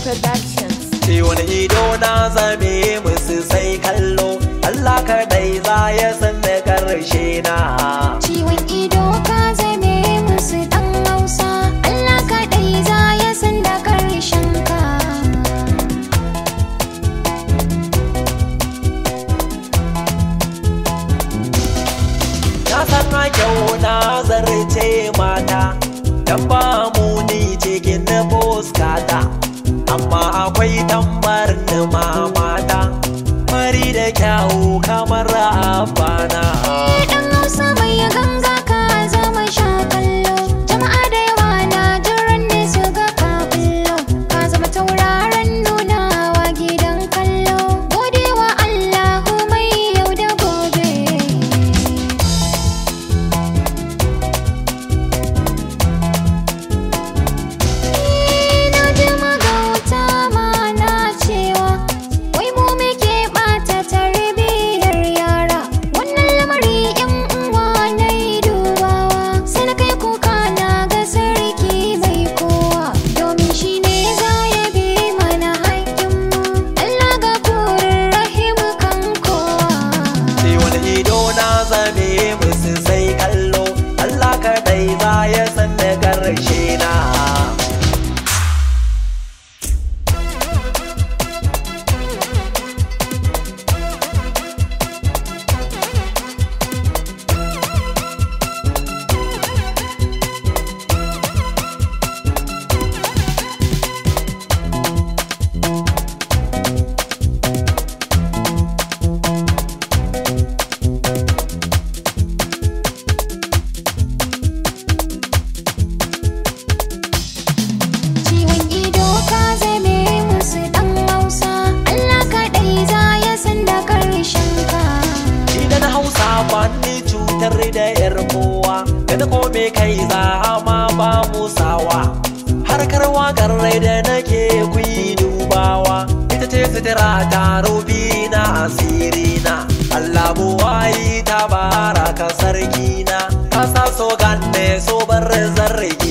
Productions. Ciwon ido na zame musu sai kallo, Allah kaɗai za ya san da ƙarshe na. Ciwon ido ka zame musu ɗan Hausa, Allah kaɗai za ya san da ƙarshen ka. Na san a kyau na zarce mata, dan ba muni cikin fuskata, amma akwai tambarin mamata, fari da kyawu kamar abana. Ɗan Hausa mai ganga ka zama sha kallo, jama'a da yawa na jiran ne su ga ka bullo, ka zama tauraron nunawa gidan kallo, godewa Allahu mai yau da gobe. Na ji magauta ma na cewa wai mu muke ɓata tarbiyyar yara, wannan lamari yan uwa na yi dubawa, sai na kai kuka na ga sarki mai kowa, domin shi ne za ya bi mana haƙƙinmu, Allah gafurin rahimu kan kowa. Ciwon ido na zame musu sai kallo, Allah kaɗai za ya san da ƙarshe na. Ciwon ido ka zame musu ɗan Hausa, Allah kaɗai za ya san da ƙarshen ka. Idan Hausa ba ni cutar da yar kowa, kada kome kai za a ma ba musawa. Harkar waƙar rai da nake kuyi dubawa, ita ce sutura ta rufi na asiri na. Allah buwayi ta baraka sarki na, ka sa so ganne so bar zargi.